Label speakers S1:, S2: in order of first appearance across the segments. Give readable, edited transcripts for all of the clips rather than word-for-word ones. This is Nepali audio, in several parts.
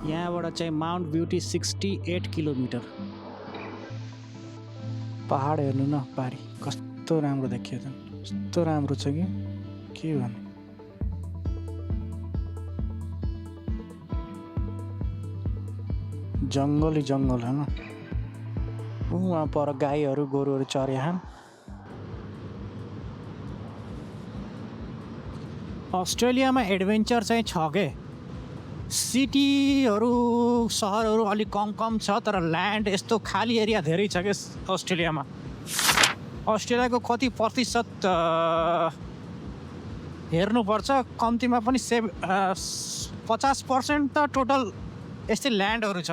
S1: यहाँबाट चाहिँ माउन्ट ब्युटी 68 किलोमिटर। पहाड हेर्नु न, पारी कस्तो राम्रो देखियो त, कस्तो राम्रो छ कि के भन्नु। जङ्गलै जङ्गल होइन, उहाँ पर गाईहरू गोरुहरू चर्याछन्। अस्ट्रेलियामा एडभेन्चर चाहिँ छ के, सिटीहरू सहरहरू अलिक कम छ, तर ल्यान्ड यस्तो खाली एरिया धेरै छ कि अस्ट्रेलियामा। अस्ट्रेलियाको कति प्रतिशत हेर्नुपर्छ, कम्तीमा पनि 50% त टोटल यस्तै ल्यान्डहरू छ,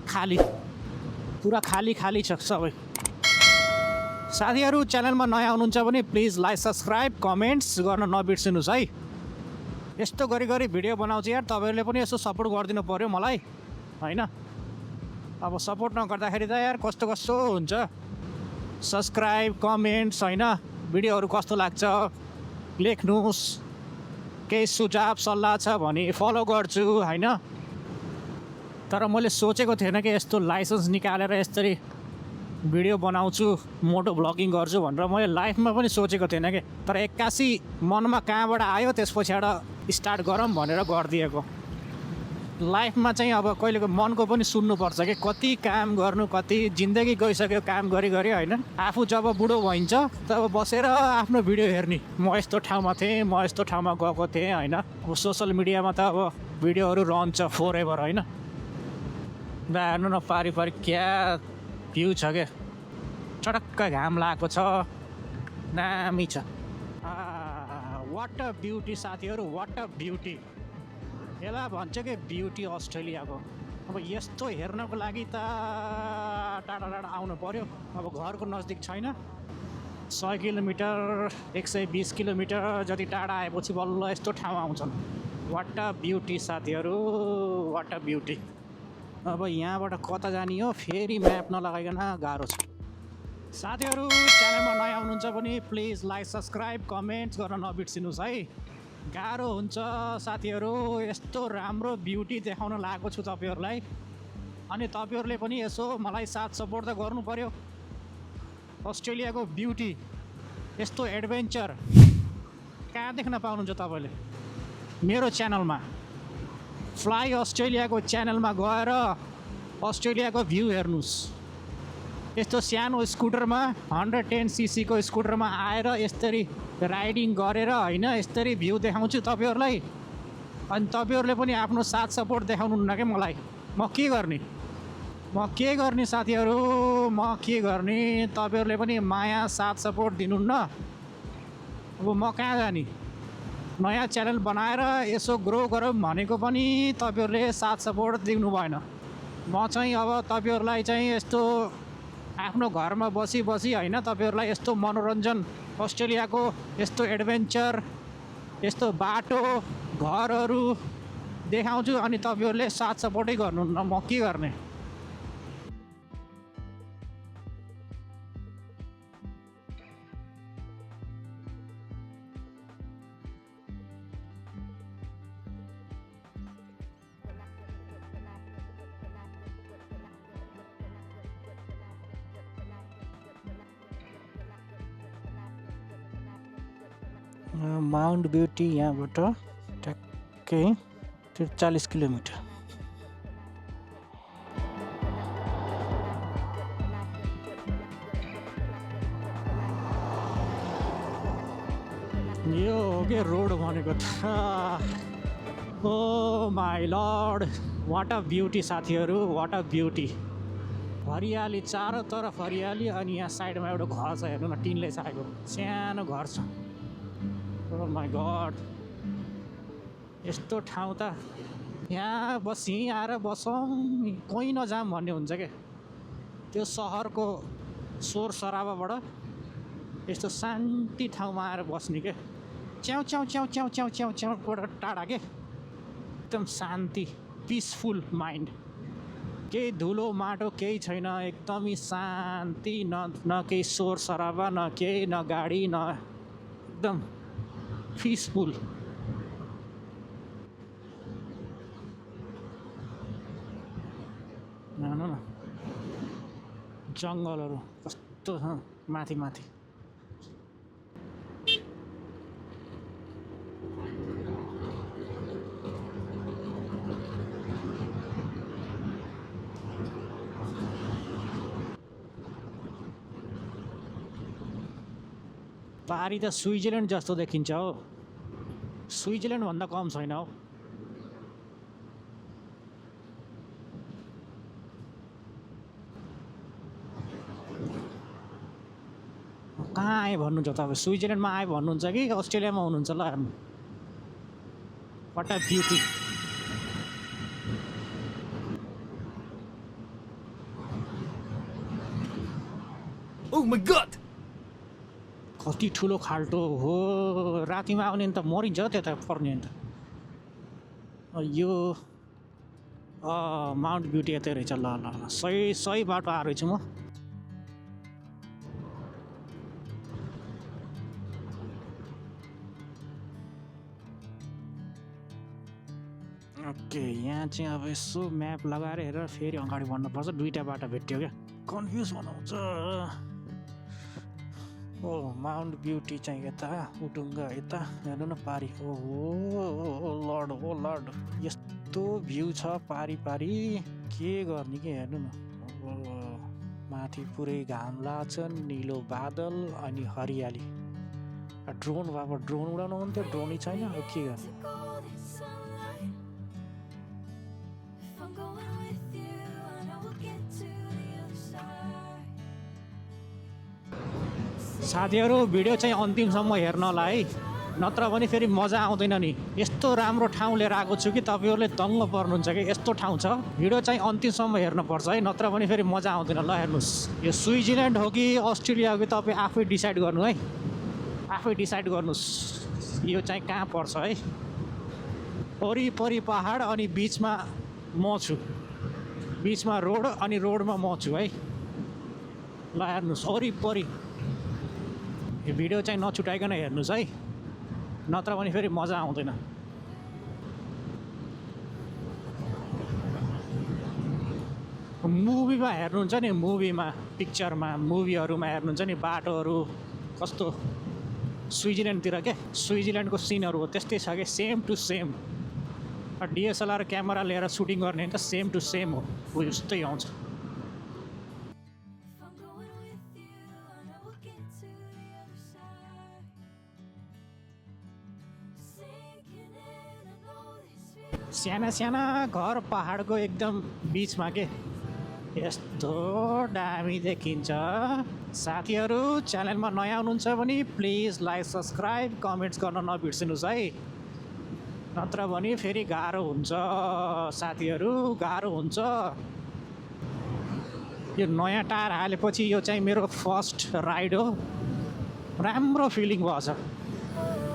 S1: खाली, पुरा खाली छ सबै। साथीहरू च्यानलमा नयाँ हुनुहुन्छ भने प्लिज लाइक सब्सक्राइब कमेन्ट्स गर्न नबिर्सिनुहोस् है। यस्तो गरी भिडियो बनाउँछु यार, तपाईँहरूले पनि यसो सपोर्ट गरिदिनु पऱ्यो मलाई होइन। अब सपोर्ट नगर्दाखेरि त यार कस्तो हुन्छ। सब्सक्राइब कमेन्ट्स होइन, भिडियोहरू कस्तो लाग्छ लेख्नुहोस्, केही सुझाव सल्लाह छ भने फलो गर्छु होइन। तर मैले सोचेको थिएन कि यस्तो लाइसेन्स निकालेर यसरी भिडियो बनाउँछु, मोटो भ्लगिङ गर्छु भनेर मैले लाइफमा पनि सोचेको थिएन कि। तर एक्कासी मनमा कहाँबाट आयो, त्यस पछाडि स्टार्ट गरौँ भनेर गरिदिएको। लाइफमा चाहिँ अब कहिलेको मनको पनि सुन्नुपर्छ कि कति काम गर्नु, कति जिन्दगी गइसक्यो काम गरी होइन। आफू जब बुढो भइन्छ तब बसेर आफ्नो भिडियो हेर्ने, म यस्तो ठाउँमा थिएँ, म यस्तो ठाउँमा गएको थिएँ होइन। अब सोसल मिडियामा त अब भिडियोहरू रहन्छ फर एभर होइन। हेर्नु न पारी क्या भ्यू छ क्या, चटक्क घाम लागेको छ, दामी छ। वाट अ ब्युटी साथीहरू, वाट अ ब्युटी। यसलाई भन्छ कि ब्युटी अस्ट्रेलियाको। अब यस्तो हेर्नको लागि त टाढा आउनु पर्यो। अब घरको नजिक छैन, 100 किलोमिटर 120 किलोमिटर जति टाढा आएपछि बल्ल यस्तो ठाउँ आउँछन्। वाट अ ब्युटी साथीहरू, वाट अ ब्युटी। अब यहाँबाट कता जाने हो, फेरि म्याप नलगाइकन गाह्रो छ। साथीहरू च्यानलमा नयाँ हुनुहुन्छ भने प्लिज लाइक सब्सक्राइब कमेन्ट्स गर्न नबिर्सिनुहोस् है। गाह्रो हुन्छ साथीहरू, यस्तो राम्रो ब्युटी देखाउन लागेको छु तपाईँहरूलाई, अनि तपाईँहरूले पनि यसो मलाई साथ सपोर्ट त गर्नु पर्यो। अस्ट्रेलियाको ब्युटी, यस्तो एडभेन्चर कहाँ देख्न पाउनुहुन्छ तपाईँले? मेरो च्यानलमा फ्लाइ अस्ट्रेलियाको च्यानलमा गएर अस्ट्रेलियाको भ्यू हेर्नुहोस्। यस्तो सानो स्कुटरमा 110cc को स्कुटरमा आएर यसरी राइडिङ गरेर होइन, यसरी भ्यू देखाउँछु तपाईँहरूलाई। अनि तपाईँहरूले पनि आफ्नो साथ सपोर्ट देखाउनुहुन्न क्या मलाई। म के गर्ने साथीहरू, म के गर्ने? तपाईँहरूले पनि माया साथ सपोर्ट दिनुहुन्न। अब म कहाँ जाने? नयाँ च्यानल बनाएर यसो ग्रो गरौँ भनेको पनि तपाईँहरूले साथ सपोर्ट दिनु भएन। म चाहिँ अब तपाईँहरूलाई चाहिँ यस्तो आफ्नो घरमा बसी होइन, तपाईँहरूलाई यस्तो मनोरञ्जन, अस्ट्रेलियाको यस्तो एडभेन्चर, यस्तो बाटो घरहरू देखाउँछु, अनि तपाईँहरूले साथ सपोर्टै गर्नुहुन्न। म के गर्ने? माउन्ट ब्युटी यहाँबाट ट्याक्कै 43 किलोमिटर। यो हो के रोड भनेको त। Oh my lord, what a beauty साथीहरू, वाट अ ब्युटी। हरियाली चारैतर्फ हरियाली, अनि यहाँ साइडमा एउटा घर छ हेर्नु न, टिनले छाएको सानो घर छ। ओ माई गड, यस्तो ठाउँ त यहाँ यहीँ आएर बसौँ, कोही नजाम भन्ने हुन्छ क्या। त्यो सहरको शोर सराबाबाट यस्तो शान्ति ठाउँमा आएर बस्ने क्या। च्याउ च्याउ च्याउ च्याउ च्याउ च्याउ च्याउबाट टाढा के, एकदम शान्ति, पिसफुल माइन्ड। केही धुलो माटो केही छैन, एकदमै शान्ति, न केही शोर सराबा, न केही, न गाडी, न, एकदम पिसफुल। जङ्गलहरू कस्तो छ माथि माथि। पारी त स्विजरल्यान्ड जस्तो देखिन्छ हो, स्विजरल्यान्ड भन्दा कम छैन हो। कहाँ आएँ भन्नुहुन्छ तपाईँ? स्विजरल्यान्डमा आएँ भन्नुहुन्छ कि अस्ट्रेलियामा हुनुहुन्छ? ल हेर्नु, what a beauty.
S2: Oh my god!
S1: कति ठुलो खाल्टो हो, रातिमा आउने नि त मरिन्छ त्यता पर्ने नि त। यो माउन्ट ब्युटी यतै रहेछ। ल ल ल, सही बाटो आएको रहेछु म। ओके, यहाँ चाहिँ अब यसो म्याप लगाएर हेरेर फेरि अगाडि बढ्नुपर्छ। दुईवटा बाटो भेट्यो क्या, कन्फ्युज बनाउँछ। ओ माउन्ट ब्युटी चाहिँ यता, उटुङ्गा यता, हेर्नु न पारी। ओ लड, ओ लड, यस्तो भ्यू छ पारी पारी, के गर्ने के हेर्नु न। माथि पुरै घाम लाग्छ, निलो बादल अनि हरियाली। ड्रोन भए ड्रोन उडाउनु हुन्थ्यो, ड्रोनै छैन, अब के गर्ने। साथीहरू भिडियो चाहिँ अन्तिमसम्म हेर्नला है, नत्र भने फेरि मजा आउँदैन नि। यस्तो राम्रो ठाउँ लिएर आएको छु कि तपाईँहरूले दङ्ग पर्नुहुन्छ कि यस्तो ठाउँ छ। भिडियो चाहिँ अन्तिमसम्म हेर्नुपर्छ है, नत्र भने फेरि मजा आउँदैन। ल हेर्नुहोस्, यो स्विजरल्यान्ड हो कि अस्ट्रेलिया हो कि तपाईँ आफै डिसाइड गर्नु है, आफै डिसाइड गर्नुहोस् यो चाहिँ कहाँ पर्छ है। वरिपरि पहाड अनि बिचमा म छु, बिचमा रोड अनि रोडमा म छु है। ल हेर्नुहोस् वरिपरि, यो भिडियो चाहिँ नछुटाइकन हेर्नुहोस् है, नत्र भने फेरि मजा आउँदैन। मुभीमा हेर्नुहुन्छ नि, मुभीमा पिक्चरमा मुभीहरूमा हेर्नुहुन्छ नि बाटोहरू कस्तो स्विजरल्यान्डतिर के, स्विजरल्यान्डको सिनहरू हो त्यस्तै छ कि same to same. DSLR camera लिएर सुटिङ गर्ने त सेम टु सेम हो, उस्तै आउँछ। साना साना घर पहाडको एकदम बिचमा के, यस्तो दामी देखिन्छ। साथीहरू च्यानलमा नयाँ हुनुहुन्छ भने प्लिज लाइक सब्सक्राइब कमेन्ट्स गर्न नबिर्सिनुहोस् है, नत्र भने फेरि गाह्रो हुन्छ साथीहरू, गाह्रो हुन्छ। यो नयाँ टायर हालेपछि यो चाहिँ मेरो फर्स्ट राइड हो, राम्रो फिलिङ भएछ।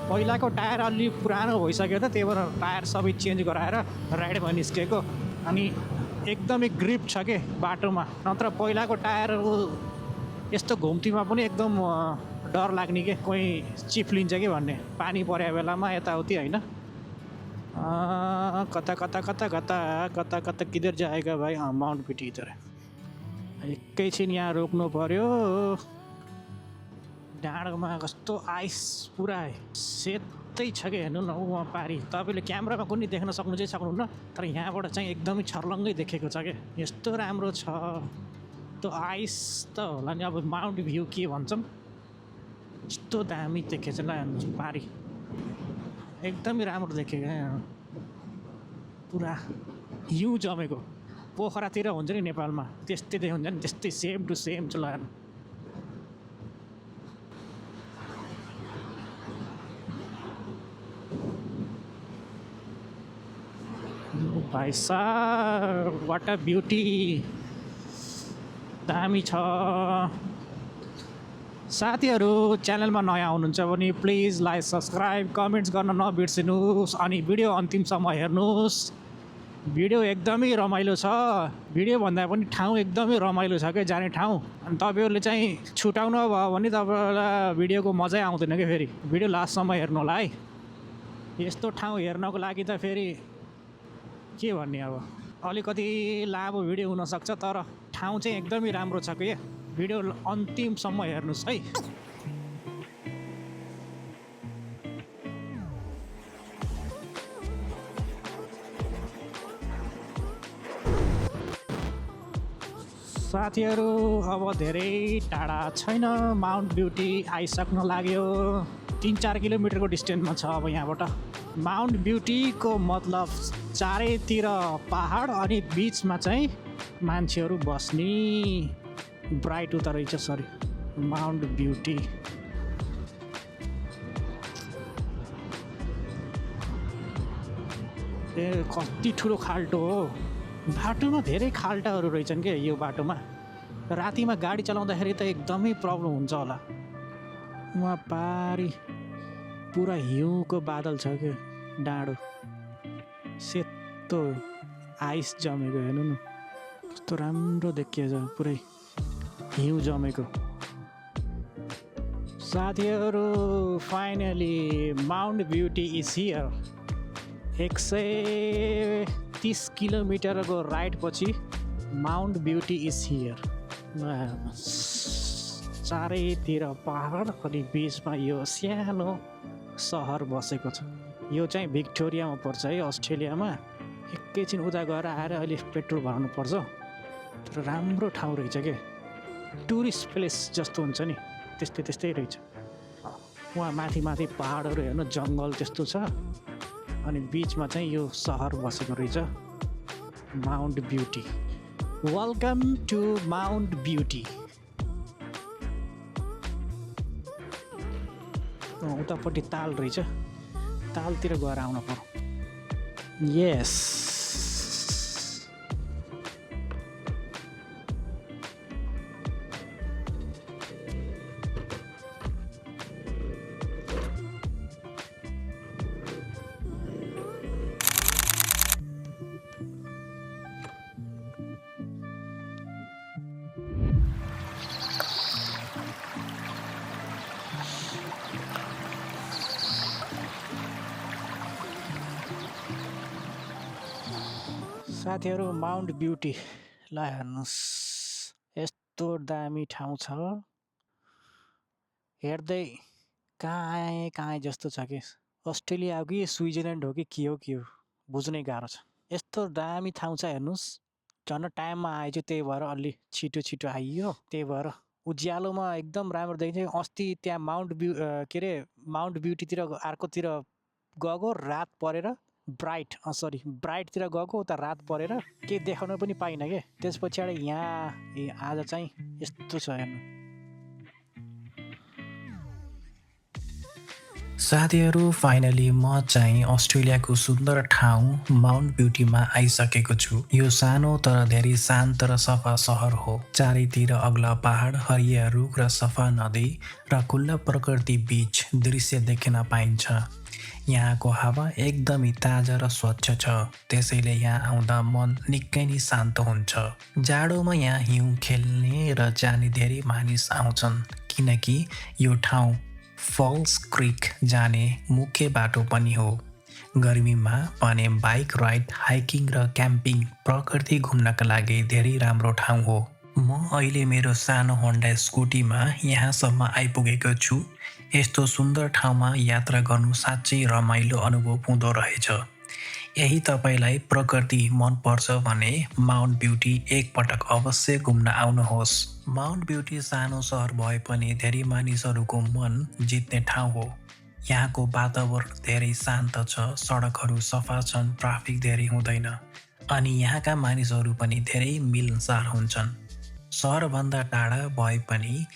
S1: पहिलाको टायर अलि पुरानो भइसक्यो त, त्यही भएर टायर सबै चेन्ज गराएर राइडमा निस्केको। अनि एकदमै ग्रिप छ के बाटोमा, नत्र पहिलाको टायरहरू यस्तो घुम्तीमा पनि एकदम डर लाग्ने के, कोही चिप्लिन्छ कि भन्ने पानी परेको बेलामा यताउति होइन। कता कता कता कता कता कता किधर जाएगा भाइ? माउन्ट ब्युटी इधर। एकैछिन यहाँ रोक्नु पर्यो। डाँडोमा कस्तो आइस पुरा सेतै छ कि हेर्नु न उहाँ पारी। तपाईँले क्यामेरामा कुनै देख्न सक्नु चाहिँ सक्नुहुन्न, तर यहाँबाट चाहिँ एकदमै छर्लङ्गै देखेको छ क्या, यस्तो राम्रो छ। त्यो आइस त होला नि, अब माउन्ट भ्यू के भन्छौँ, यस्तो दामी देखेको छ ल हेर्नु पारी, एकदमै राम्रो देखेको पुरा हिउँ जमेको। पोखरातिर हुन्छ नि नेपालमा त्यस्तै हुन्छ नि, त्यस्तै सेम टु सेम छ ल हेर्नु। भाइ साहब वाट अ ब्युटी, दामी छ। साथीहरू च्यानलमा नयाँ हुनुहुन्छ भने प्लिज लाइक सब्सक्राइब कमेन्ट्स गर्न नबिर्सिनुहोस् अनि भिडियो अन्तिमसम्म हेर्नुहोस्। भिडियो एकदमै रमाइलो छ, भिडियो भन्दा पनि ठाउँ एकदमै रमाइलो छ क्या जाने ठाउँ। अनि तपाईँहरूले चाहिँ छुटाउनु भयो भने तपाईँहरूलाई भिडियोको मजै आउँदैन क्या। फेरि भिडियो लास्टसम्म हेर्नु होला है। यस्तो ठाउँ हेर्नको लागि त फेरि के भन्ने, अब अलिकति लामो भिडियो हुनसक्छ तर ठाउँ चाहिँ एकदमै राम्रो छ कि। भिडियो अन्तिमसम्म हेर्नुहोस् है। साथीहरू अब धेरै टाढा छैन, माउन्ट ब्युटी आइसक्न लाग्यो। 3-4 किलोमिटरको डिस्टेन्समा छ अब यहाँबाट। माउन्ट ब्युटीको मतलब चारैतिर पहाड अनि बिचमा चाहिँ मान्छेहरू बस्ने ब्राइट उता रहेछ। Sorry, Mount beauty. ए कति ठुलो खाल्टो हो। बाटोमा धेरै खाल्टाहरू रहेछन् क्या यो बाटोमा। रातिमा गाडी चलाउँदाखेरि त एकदमै प्रब्लम हुन्छ होला। वहाँ पारी पुरा हिउँको बादल छ क्या, डाँडो सेतो आइस जमेको। हेर्नु न कस्तो राम्रो देखिएछ, पुरै हिउँ जमेको। साथीहरू finally Mount beauty is here. 130 किलोमिटरको राइडपछि माउन्ट ब्युटी इज हियर। चारैतिर पहाड अनि बिचमा यो सानो सहर बसेको छ। यो चाहिँ भिक्टोरियामा पर्छ है, अस्ट्रेलियामा। एकैछिन उता गएर आएर अहिले पेट्रोल भराउनु पर्छ। तर राम्रो ठाउँ रहेछ क्या, टुरिस्ट प्लेस जस्तो हुन्छ नि त्यस्तै रहेछ। वहाँ माथि माथि पहाडहरू हेर्नु, जङ्गल त्यस्तो छ अनि बिचमा चाहिँ यो सहर बसेको रहेछ, Mount Beauty. Welcome to Mount Beauty. उतापट्टि ताल रहेछ, तालतिर गएर आउन पर्यो। यस, साथीहरू माउन्ट ब्युटी ल हेर्नुहोस्, यस्तो दामी ठाउँ छ। हेर्दै कहाँ आएँ जस्तो छ कि अस्ट्रेलिया हो कि स्विजरल्यान्ड हो कि के हो बुझ्नै गाह्रो छ। यस्तो दामी ठाउँ छ हेर्नुहोस्। झन् टाइममा आएछु, त्यही भएर अलि छिटो आइयो। त्यही भएर उज्यालोमा एकदम राम्रो देखिन्छ। अस्ति त्यहाँ माउन्ट ब्युटीतिर अर्कोतिर गएको, रात परेर ब्राइटतिर गएको, उता रात परेर केही देखाउन पनि पाइनँ क्या। त्यस पछाडि यहाँ आज चाहिँ यस्तो छ हेर्नु।
S3: साथीहरू फाइनली म चाहिँ अस्ट्रेलियाको सुन्दर ठाउँ माउन्ट ब्युटीमा आइसकेको छु। यो सानो तर धेरै शान्त र सफा सहर हो। चारैतिर अग्ला पहाड, हरिया रुख र सफा नदी र खुल्ला प्रकृति बीच दृश्य देख्न पाइन्छ। यहाँको हावा एकदमै ताजा र स्वच्छ छ, त्यसैले यहाँ आउँदा मन निकै नै शान्त हुन्छ। जाडोमा यहाँ हिउँ खेल्ने र जाने धेरै मानिस आउँछन्, किनकि यो ठाउँ फल्स क्रिक जाने मुख्य बाटो पनि हो। गर्मीमा भने बाइक राइड, हाइकिङ र क्याम्पिङ, प्रकृति घुम्नका लागि धेरै राम्रो ठाउँ हो। म अहिले मेरो सानो होन्डा स्कुटीमा यहाँसम्म आइपुगेको छु। यस्तो सुन्दर ठाउँमा यात्रा गर्नु साँच्चै रमाइलो अनुभव हुँदो रहेछ। यही तपाईँलाई प्रकृति मनपर्छ भने माउन्ट ब्युटी एकपटक अवश्य घुम्न आउनुहोस्। माउन्ट ब्युटी सानो सहर भए पनि धेरै मानिसहरूको मन जित्ने ठाउँ हो। यहाँको वातावरण धेरै शान्त छ, सडकहरू सफा छन्, ट्राफिक धेरै हुँदैन अनि यहाँका मानिसहरू पनि धेरै मिलनसार हुन्छन्। सहरभन्दा टाढा भए पनि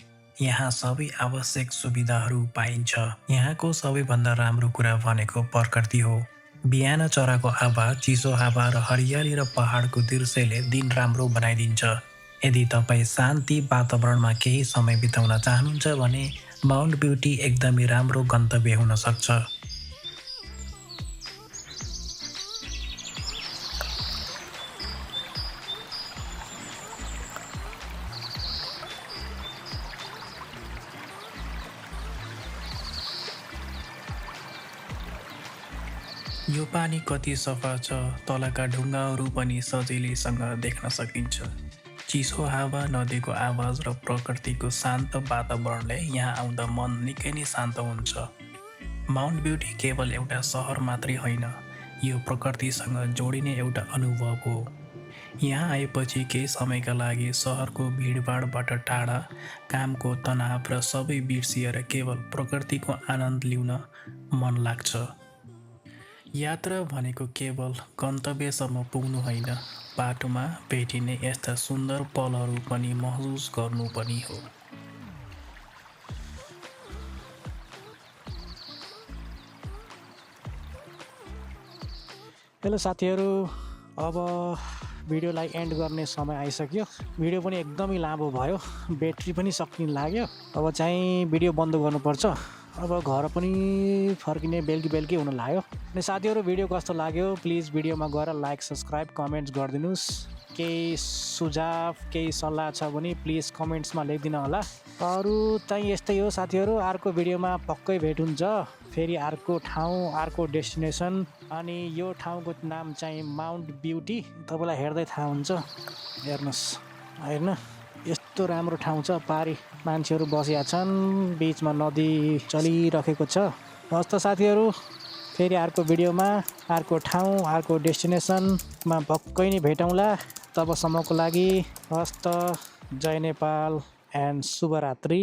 S3: यहाँ सबै आवश्यक सुविधाहरू पाइन्छ। यहाँको सबैभन्दा राम्रो कुरा भनेको प्रकृति हो। बिहान चराको आवाज, चिसो हावा र हरियाली र पहाडको दृश्यले दिन राम्रो बनाइदिन्छ। यदि तपाईँ शान्ति वातावरणमा केही समय बिताउन चाहनुहुन्छ भने माउन्ट ब्युटी एकदमै राम्रो गन्तव्य हुन सक्छ। यो पानी कति सफा छ, तलका ढुङ्गाहरू पनि सजिलैसँग देख्न सकिन्छ। चिसो हावा, नदीको आवाज र प्रकृतिको शान्त वातावरणले यहाँ आउँदा मन निकै नै शान्त हुन्छ। माउन्ट ब्युटी केवल एउटा सहर मात्रै होइन, यो प्रकृतिसँग जोडिने एउटा अनुभव हो। यहाँ आएपछि केही समयका लागि सहरको भिडभाडबाट टाढा, कामको तनाव र सबै बिर्सिएर केवल प्रकृतिको आनन्द लिन मन लाग्छ। यात्रा भनेको केवल गन्तव्यसम्म पुग्नु होइन, बाटोमा भेटिने यस्ता सुन्दर पलहरू पनि महसुस गर्नु पनि हो।
S1: हेलो साथीहरू, अब भिडियोलाई एन्ड गर्ने समय आइसक्यो। भिडियो पनि एकदमै लामो भयो, ब्याट्री पनि सकिन लाग्यो। अब चाहिँ भिडियो बन्द गर्नुपर्छ। अब घर पनि फर्किने बेलुकी हुन लाग्यो। अनि साथीहरू, भिडियो कस्तो लाग्यो प्लिज भिडियोमा गएर लाइक सब्सक्राइब कमेन्ट्स गरिदिनुहोस्। केही सुझाव केही सल्लाह छ भने प्लिज कमेन्ट्समा लेखिदिनु होला। अरू चाहिँ यस्तै हो साथीहरू, अर्को भिडियोमा पक्कै भेट हुन्छ। फेरि अर्को ठाउँ, अर्को डेस्टिनेसन। अनि यो ठाउँको नाम चाहिँ माउन्ट ब्युटी। तपाईँलाई हेर्दै थाहा हुन्छ। हेर्नुहोस् होइन, यस्तो राम्रो ठाउँ छ। पारी मान्छेहरू बसिया छन्, बिचमा नदी चलिरहेको छ। हस् त साथीहरू, फेरि अर्को भिडियोमा अर्को ठाउँ, अर्को डेस्टिनेसनमा पक्कै नै भेटौँला। तबसम्मको लागि हस् त, जय नेपाल एन्ड शुभरात्रि।